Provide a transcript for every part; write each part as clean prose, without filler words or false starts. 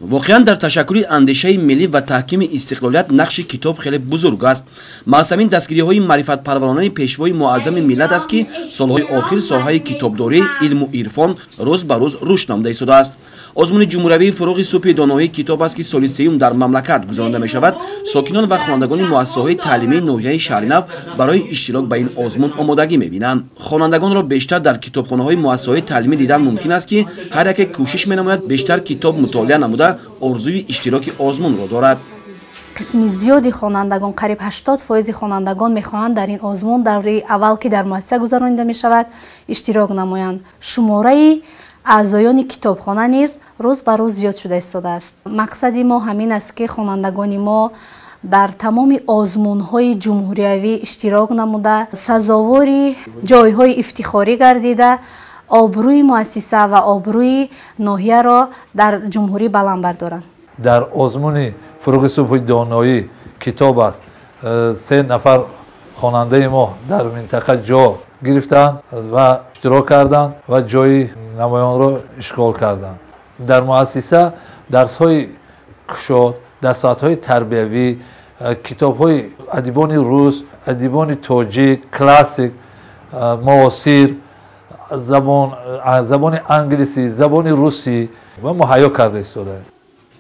Воқеан, дар ташаккули андешаи миллӣ ва таҳкими истиқлолият нақши китоб хеле бузург аст. Маҳз ҳамин дастгириҳои маърифатпарваронаи Пешвои муаззами миллат аст, ки солҳои охир соҳаи китобдорӣ, илму ирфон рӯз ба рӯз рушд намуда истодааст. Озмуни ҷумҳуриявии «Фурӯғи субҳи доноӣ китоб аст», ки соли сеюм дар мамлакат гузаронида мешавад, сокинон ва хонандагони муассисаҳои таълимии ноҳияи Шаҳринав барои иштирок ба ин озмун омодагӣ мебинанд. Хонандагонро бештар дар китобхонаҳои муассисаҳои таълимӣ дидан мумкин аст, ки ҳар яке кӯшиш менамояд бештар китоб мутолиа намуда, орзуи иштироки озмунро дорад. Қисми зиёди хонандагон, қариб 80% хонандагон мехоҳанд дар ин озмун даври аввал, ки дар муассиса гузаронида мешавад, иштирок намоянд. Шумораи аъзоёни китобхона низ рӯз ба рӯз зиёд шуда истодааст. Мақсади мо ҳамин аст, ки хонандагони мо дар тамоми озмунҳои ҷумҳуриявӣ иштирок намуда, сазовори ҷойҳои ифтихорӣ гардида, обрӯи муассиса ва обрӯи ноҳияро дар ҷумҳурӣ баланд бардоранд. Дар озмуни «Фурӯғи субҳи доноӣ китоб аст» се нафар хонандаи мо дар минтақа ҷо гирифтанд ва иштирок карданд ва ҷои намоёнро ишғол карданд. Дар муассиса дарсҳои кушод, дар соатҳои тарбиявӣ китобҳои адибони рус, адибони тоҷик, классик, муосир, забони англисӣ, забони русӣ ва муҳайё карда истодаем.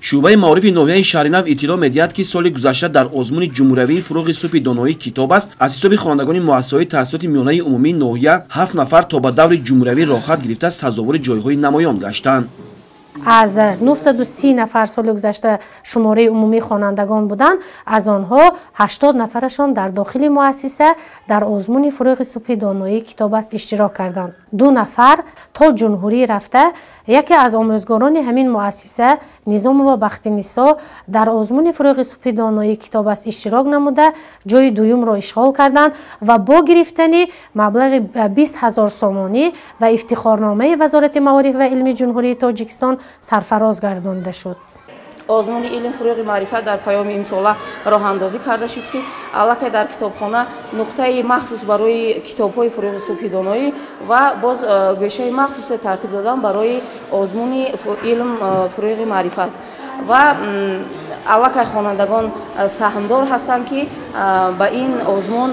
Шӯъбаи маорифи ноҳияи Шаҳринав иттилоъ медиҳад, ки соли гузашта дар озмуни ҷумҳуриявии «Фурӯғи субҳи доноӣ китоб аст» аз ҳисоби хонандагони муассисаҳои таҳсилоти миёнаи умумии ноҳия ҳафт нафар то ба даври ҷумҳуриявӣ роҳхат гирифта, сазовори ҷойҳои намоён гаштанд. Аз 930 нафар соли гузашта шумораи умумии хонандагон буданд, аз онҳо 80 нафарашон дар дохили муассиса дар озмуни «Фурӯғи субҳи доноӣ китоб аст» иштирок карданд. Ду нафар то ҷумҳурӣ рафта, яке аз омӯзгорони ҳамин муассиса, Низомова Бахтинисо, дар озмуни «Фурӯғи субҳи доноӣ китоб аст» иштирок намуда, ҷои дуюмро ишғол карданд ва бо гирифтани маблағи 20 000 сомонӣ ва ифтихорномаи Вазорати маориф ва илми Ҷумҳурии Тоҷикистон сарфароз гардонида шуд. Озмуни «Илм, фурӯғи маърифат» дар паёми имсола роҳандозӣ карда шуд, ки аллакай дар китобхона нуқтаи махсус барои китобҳои «Фурӯғи субҳи доноӣ» ва боз гӯшаи махсусе тартиб додан барои озмуни «Илм, фурӯғи маърифат» ва аллакай хонандагон саҳмдор ҳастанд, ки ба ин озмун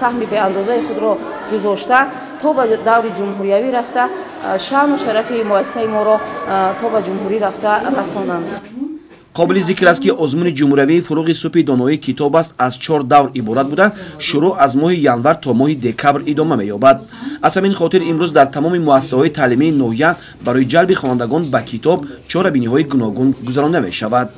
саҳми беандозаи худро гузошта, то ба даври ҷумҳуриявӣ рафта, шаъну шарафи муассисаи моро то ба ҷумҳурӣ рафта расонанд. Қобили зикр аст, ки озмуни ҷумҳуриявии «Фурӯғи субҳи доноӣ китоб аст» аз чор давр иборат буда, шурӯъ аз моҳи январ то моҳи декабр идома меёбад. Аз ҳамин хотир имрӯз дар тамоми муассисаҳои таълимии ноҳия барои ҷалби хонандагон ба китоб чорабиниҳои гуногун гузаронда мешавад.